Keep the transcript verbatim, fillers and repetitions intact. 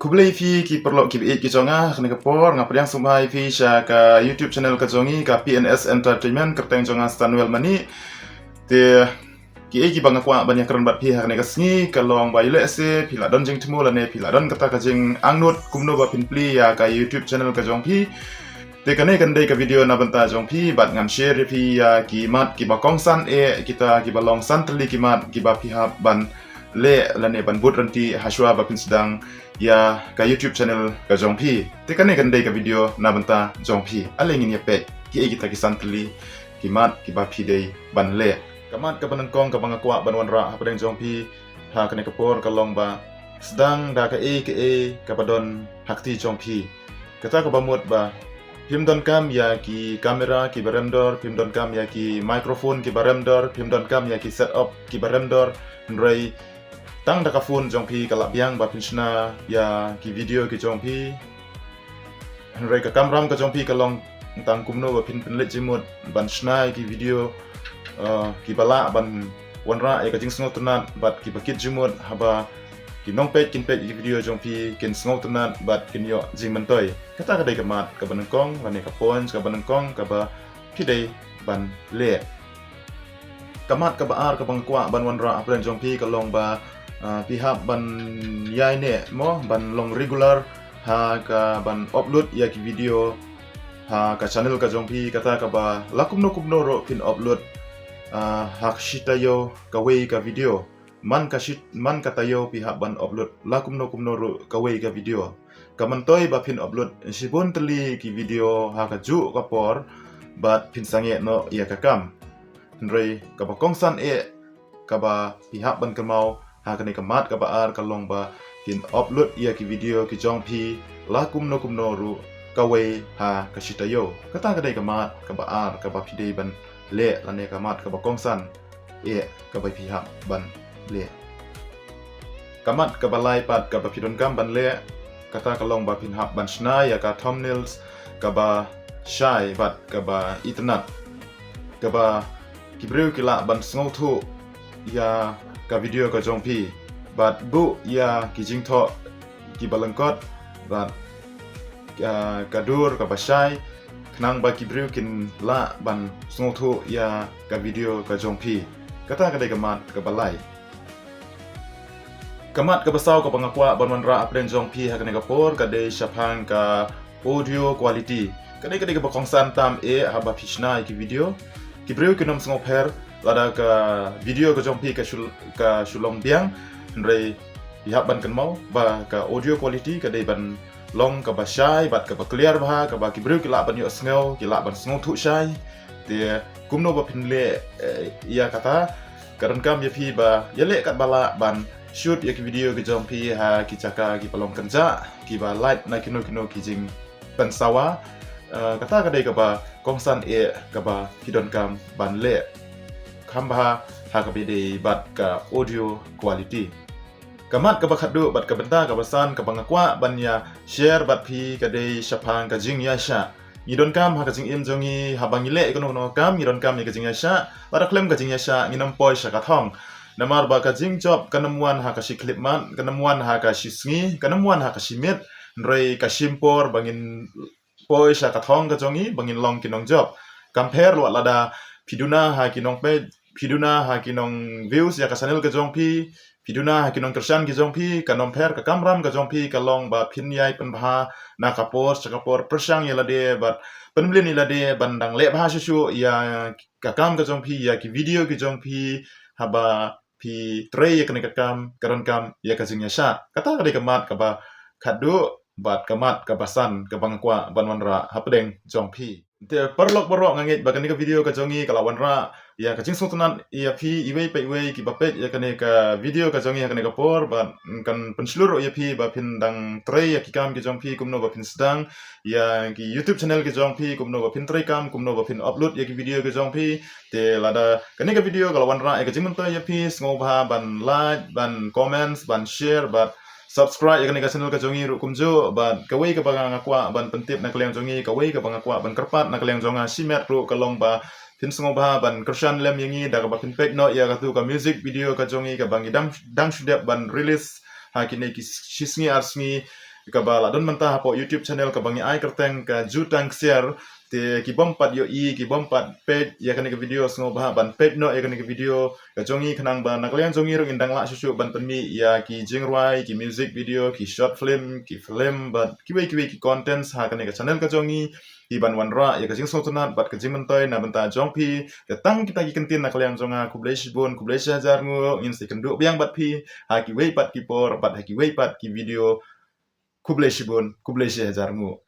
Khublei phi ki paralok ki baieit ki jong nga, ha kane ka por nga pdiang sngewbha ïa phi sha ka YouTube channel ka jong ngi ka P N S Entertainment, kyrteng jong nga Sanuel Mani. Te kiei kiba nga kwah ban ïakren bad phi ha kane ka sngi ka long ba ïalehse phi la don jingthmu lane phi la don kata ka jingangnud kumno ba phin plie ïa ka YouTube channel ka jong phi. Te kane kan dei ka video na bynta jong phi bad ngan share ïa phi ïa ki mat kiba kongsan eh, kita kiba long san tylli ki mat kiba phi hap ban leh lane ban bud rynti hashwa ba phin sdang ïa ka YouTube channel ka jong phi. Te kane kan dei ka video na bynta jong phi. Ale ngin ïa peit kiei kita ki san tylli ki mat kiba phi dei ban leh. Ka mat kaba nyngkong kaba nga kwah ban wanrah hapdeng jong phi ha kane ka por ka long ba sdang da kaei kaei kaba don ha kti jong phi. Kata kaba mut ba phim donkam ïa ki camera kiba rem dor, phim donkam ïa ki microphone kiba rem dor, phim donkam ïa ki setup kiba rem dor, hynrei tang da ka phone jong phi ka lah biang ba phin shna ïa ki video ki jong phi. Hynrei ka kamram ka jong phi ka long tang kumno ba phin pynleit jingmut ban shna ïa ki video, eh, kiba lah ban wanrah ïa ka jingsngewtynnat bad kiba kit jingmut haba ki nongpeit kin peit ïa ki video jong phi kin sngewtynnat bad kin ïoh jingmyntoi. Kata ka dei ka mat kaba nyngkong lane ka point kaba nyngkong kaba phi dei ban leh. Ka mat kaba ar kaba nga kwah ban wanrah hapdeng jong phi ka long ba, ah, phi hap ban ïaineh mo ban long regular ha kaban upload ïa ki video ha ka channel ka jong phi, kata kaba la kumno kumno ruh phin upload, ah, ha ka shi taïew kawei ka video. Man ka shi, man ka taïew phi hap ban upload la kumno kumno ruh kawei ka video. Ka myntoi ba phin upload shibun tylli ki video ha kajuh ka por bad phin sangeh noh ïa ka kam. Hynrei kaba kongsan eh kaba phi hap ban kynmaw ha kane ka mat kaba ar ka long ba phin upload ïa ki video ki jong phi la kumno kumno ruh kawei ha ka shi taïew. Kata ka dei ka mat kaba ar kaba phi dei ban leh lane ka mat kaba kongsan eh kaba phi hap ban leh. Ka mat kaba lai pat kaba phi donkam ban leh kata ka long ba phin hap ban shna ïa ka thumbnails kaba shai bad kaba itynnad, kaba ki briew ki lah ban sngewthuh ïa ka video ka jong phi bad buh ïa ki jingthoh kiba lyngkot bad, ah, ka dur kaba shai khnang ba ki briew kin lah ban sngewthuh ïa ka video ka jong phi. Kata ka dei ka mat kaba lai. Ka mat kaba saw kaba nga kwah ban wanrah hapdeng jong phi ha kane ka por ka dei shaphang ka audio quality. Ka dei ka dei kaba kongsan tam eh haba phi shna ïa ki video. Ki briew kin ym sngewpher lada ka video ka jong phi ka shu, ka shu long biang, hynrei phi hap ban kynmaw ba ka audio quality ka dei ban long kaba shai bad kaba clear bha, kaba ki briew ki lah ban ïohsngew, ki lah ban sngewthuh shai. Te kumno ba phin leh, eh, ïa kata, ka donkam ïa phi ba ïaleh katba lah ban shoot ïa ki video ki jong phi ha ki jaka kiba long kynjah, kiba lait na kino kino ki jingpynsawa. Eh, kata ka dei kaba kongsan eh kaba phi donkam ban leh. Kham bha ha kaba ïadei bad ka audio quality. Ka mat kaba khatduh bad ka bynta kaba san kaba nga kwah ban ïa share bad phi ka dei shaphang ka jingïaishah. Ngi donkam ha ka jingim jong ngi haba ngi leh ïa kano kano ka kam ngi donkam ïa ka jingïaishah. Lada khlem ka jingïaishah ngin ym poi sha ka thong. Namar ba ka jingjop kan ym wan ha ka shi khyllipmat, kan ym wan ha ka shi sngi, kan ym wan ha ka shi miet. Hynrei ka shim por ba ngin poi sha ka thong ka jong ngi ba ngin long ki nongjop. Kam pher wat lada phi duna ha ki nongpeit, phi duna ha ki nong views ïa ka channel ka jong phi, phi duna ha ki nongkyrshan ki jong phi, kan ym pher. Ka kamram ka jong phi ka long ba phin ïai pynbha na ka por sha ka por, pyrshang ïa lade bad pynmlien ïa lade ban dang leh bha shuh shuh ïa ka kam ka jong phi, ïa ki video ki jong phi, haba phi trei ïa kane ka kam ka donkam ïa ka jingïaishah. Kata ka dei ka mat kaba khatduh bad ka mat kaba san kaba nga kwah ban wanrah hapdeng jong phi. Te paralok baroh, nga ngeit ba kane ka video ka jong ngi ka la wanrah ïa ka jingsngewtynnat ïa phi iwei pa iwei kiba peit ïa kane ka video ka jong ngi ha kane ka por, bad kan pynshlur ruh ïa phi ba phin dang trei ïa ki kam ki jong phi, kumno ba phin sdang ïa ki YouTube channel ki jong phi, kumno ba phin trei kam, kumno ba phin upload ïa ki video ki jong phi. Te lada kane ka video ka la wanrah ïa ka jingmyntoi ïa phi, sngewbha ban like, ban comments, ban share bad subscribe ïa kane ka channel ka jong ngi ruh kumjuh. Bad kawei kaba nga kwah ban pyntip na ka liang jong ngi, kawei kaba nga kwah ban kyrpad na ka liang jong nga shimet ruh ka long ba phin sngewbha ban kyrshan lem ïa ngi da kaba phin peit noh ïa katu ka music video ka jong ngi kaba ngi dang, dang shu dep ban release ha kine ki shi sngi ar sngi. kaba la don mynta hapoh YouTube channel kaba ngi ai kyrteng ka Jutang Ksiar. Te ki bym pat ïohi, ki bym pat peit ïa kane ka video, sngewbha ban peit noh ïa kane ka video ka jong ngi, khnang ba na ka liang jong ngi ruh ngin dang lah shuh shuh ban pynmih ïa ki jingrwai, ki music video, ki short film, ki film bad kiwei kiwei ki contents ha kane ka channel ka jong ngi, ki ban wanrah ïa ka jingsngewtynnat bad ka jingmyntoi na bynta jong phi. Te tang kita ki kyntien na ka liang jong nga, khublei shibun, khublei shihajar nguh, ngin sa ïakynduh biang bad phi ha kiwei pat ki por bad ha kiwei pat ki video. Khublei shibun, khublei shihajar nguh.